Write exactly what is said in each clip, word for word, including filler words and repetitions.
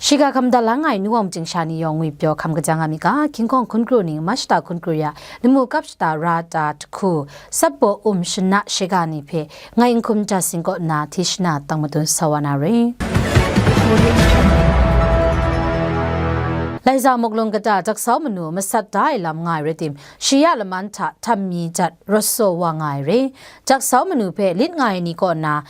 Shiga hkam da lang ai nu wa majing sha ni yawng ngwi pyaw hkam kajang a myit ga, hkying hkawng hkun kru ning, Mashta hkun kru ya, lamu kap shata ra ta jahku, Satpaw um shana shiga ni hpe, ngai n hkum ja sing kaw nna, hti shana tang madun sa wa na re. Laiza Mawk Lung kata Jaksau manu masat da ai lam nga ai rai tim, shi ya laman hta htam mi jat rawt saw wa nga ai re. Jaksau manu hpe lit nga ai ni kaw na,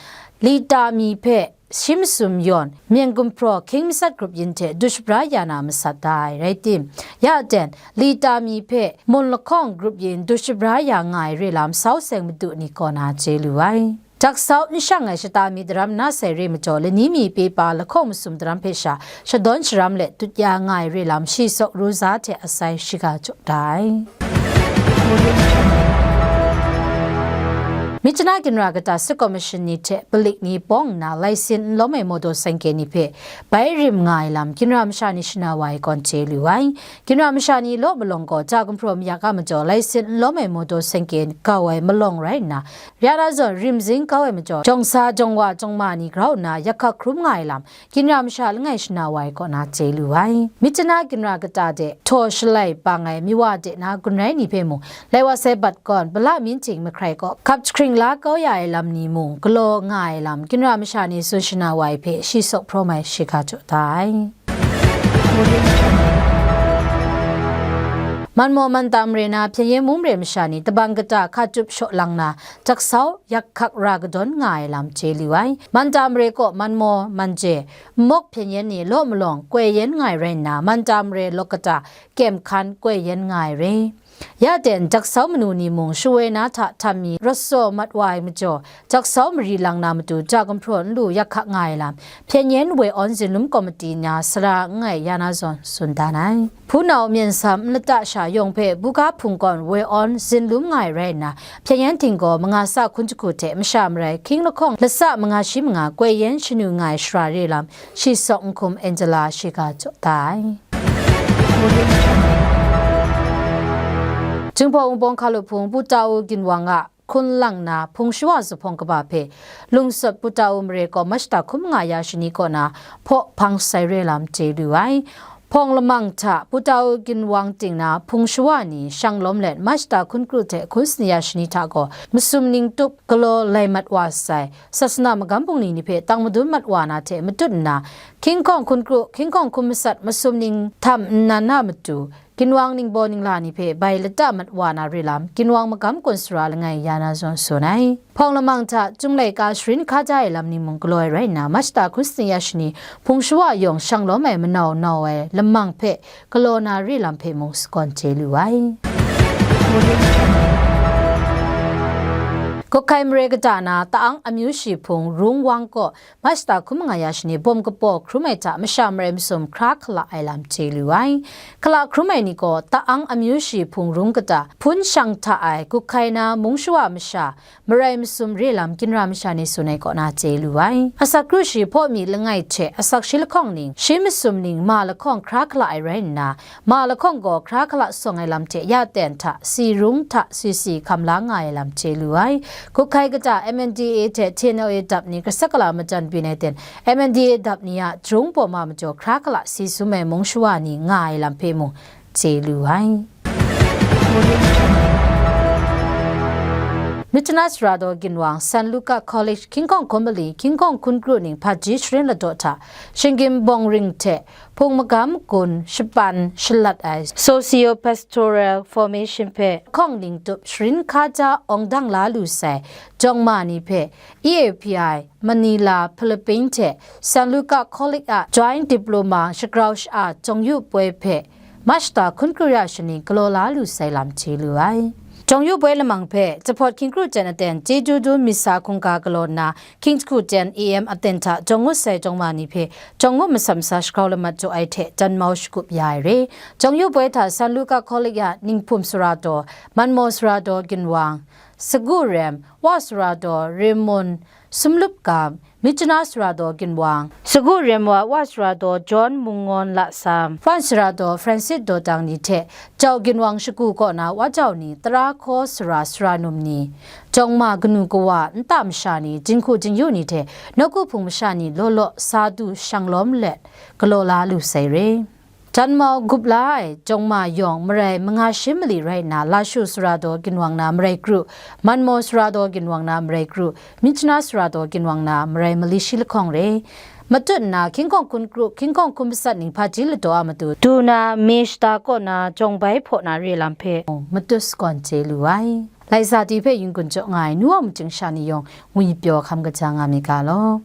Lita mi hpe shi masum yawn, Myen gumhpraw hkying masat grup yin hte du shabra ya na masat da ai rai tim, ya ten, Lita mi hpe mun lahkawng grup yin du shabra ya nga ai re lam sau seng madu ni kaw na chye lu ai. Jaksau n shang ai shata mi daram na sai re majaw, lani mi pepa lahkawng masum daram hpe sha shadawn sharam let dut ya nga ai re lam shi sawk ru za hte asai shiga jaw da ai. Myitkyina ginra kata Sit Kaw Mashin ni hte palik ni bawng nna laisin n lawm ai mawdaw sengke ni hpe bai rim nga ai lam ginra masha ni shana wa ai kawn chye lu ai. Ginra masha ni law malawng gaw ja gumhpraw mayak a majaw laisin n lawm ai mawdaw sengke kau ai malawng rai nna, Rayana zawn rimzing kau ai majaw, jawng sa jawng wa jawng ma ni grau nna yak hkak hkrum nga ai lam, ginra masha langai shana wa ai kaw na chye lu ai. Myitkyina ginra kata de htaw shalai pang ai miwa de na gun rai ni hpe mung, lai wa sai bat gawn, pala myin ting mahkrai kaw, hkap jahkring la kau ya ai lam ni mung, galaw nga ai lam, ginra masha ni tsun shana wa ai hpe, shi sawk hprawm ai shiga jaw da ai. Manmaw Manta mare na Hpyen Yen mung mare masha ni, tabang kata hka tup shaw lang na, Jaksau yak hkak ra kadawn nga ai lam chye lu ai. Manta mare kaw Manmaw, Manje, Nmawk Hpyen Yen ni law malawng koi yen nga ai rai nna, Manta mare lawk kata Kem Hkan koi yen nga ai re. Ya ten, Jaksau manu ni mung shawoi na hta htam mi rawt saw mat wa ai majaw, Jaksau mari lang na matu ja gumhpraw n lu yak hkak nga ai lam, Hpyen Yen Woi Awn Zinlum Komiti na sara n ai ya na zawn tsun dan ai. Hpunau myen sam n lata sha yawng hpe buga hpung gawn woi awn zinlum nga ai rai nna, Hpyen Yen Ting gaw manga sa hkun jahku hte masha marai hkying lahkawng lasa manga shi manga koi yen shanu nga ai shara re lam, shi sawk n hkum Angela shiga jaw da ai. Jinghpaw Wunpawng Hkalup Hpung Pu Tau Ginwang a hkun lang na hpung shawa zuphpawng kaba hpe, Lungsawt Pu Tau mare kaw Mashta hkum nga ya shani kaw na hpaw hpang sai re lam chye lu ai. Hpawng lamang hta Pu Tau Ginwang ting na hpung shawa ni shang lawm let Mashta hkun kru hte hkun sani ya shani hta gaw masum ning tup galaw lai mat wa sai, sasana magam bungli ni hpe tang madun mat wa na hte matut nna, hkying hkawng hkun kru, hkying hkawng hkum masat masum ning htam nnan na matu, Ginwang ningbaw ningla ni hpe bai lata mat wa na re lam, Ginwang magam kun sara langai ya na zawn tsun ai. Hpawng lamang hta, Chyum laika sharin hkaja ai lam ni mung galaw ai rai nna, Mashta hkun sani ya shani, hpung shawa yawng shang lawm ai manau nau ai lamang hpe galaw na re lam hpe mung sagawn chye lu ai. Kuhkhai mare kata na Ta'ang amyu shi hpung Rung Wang kaw Mashta hkum manga ya shani bawm kapaw hkrum ai hta masha marai masum hkra hkala ai lam chye lu ai. Hkala hkrum ai ni gaw Ta'ang amyu shi hpung Rung kata hpun shang hta ai Kuhkhai na mung shawa masha marai masum re lam Ginra masha ni tsun ai kaw na chye lu ai. Asak kru shi hpaw mi langai hte asak shi lahkawng ning, shi masum ning ma lahkawng hkra hkala ai rai nna, ma lahkawng gaw hkra hkala sawng ai lam hte ya ten hta, si rung hta si si hkam la nga ai lam chye lu ai. Kuhkhai kata M N D A hte T N L A dap ni kasak kala majan byin ai ten, M N D A dap ni a jahtung bawm a majaw hkra hkala si sum ai mung shawa ni nga ai lam hpe mung chye lu ai. Myitkyina Sara daw Ginwang, San Luka College, Hkying Hkawng Hkun Mali, Hkying Hkawng Hkun Kru ning hpaji sharin ladaw hta, Shinggyim Bawng Ring hte Hpung Magam Gun shapan shalat ai socio-pastoral formation hpe hkawng ning tup sharin hkaja awng dang la lu sai jawng ma ni hpe E A P I, Manila, Philippine hte San Luka College a Joint Diploma shagrau sha-a jawng yu poi hpe Mashta hkun kru ya shani galaw la lu sai lam chye lu ai. Jawng yu poi lamang hpe, Jahpawt Hkying Kru Jen aten chyeju dum myit sa hkungga galaw nna, hkying jahku jen A M aten hta jawng ngut sai jawng ma ni hpe, jawng ngut masat masa shagrau lamat jaw ai hte, janmau shagup ya ai re. Jawng yu poi hta San Luka College a Ninghpum Sara daw, Manmaw Sara daw Ginwang, Sagu Rem, Wa Sara daw Remun, Sumlup Gam, Myitkyina Sara daw ginwang, Sagu Remwa Wa Sara daw John Mungon Lasam, Wan Sara daw Francis Dawtang ni hte Jau ginwang shagu kaw na Wa Jau ni tara hkaw sara sara num ni, jawng ma kanu kawa nta masha ni, jinghku jingyu ni hte nawku hpung masha ni law law sa du shang lawm let galaw la lu sai re. Janmau gup la ai jawng ma yawng marai manga shi mali rai nna, Lashu Sara daw ginwang na marai kru, Manmaw Sara daw ginwang na marai kru, Myitkyina Sara daw ginwang na marai mali shi lahkawng re. Matut nna, hkying hkawng hkun kru, hkying hkawng hkun matsat ninghpaji ladaw a matu, du na, me shata kaw na, jawng bai hpaw na re lam hpe, matut sagawn chye lu ai. Laika ti hpe yin gun jaw nga ai nu wa majing sha ni yawng, ngwi pyaw hkam kaja nga mi ga law.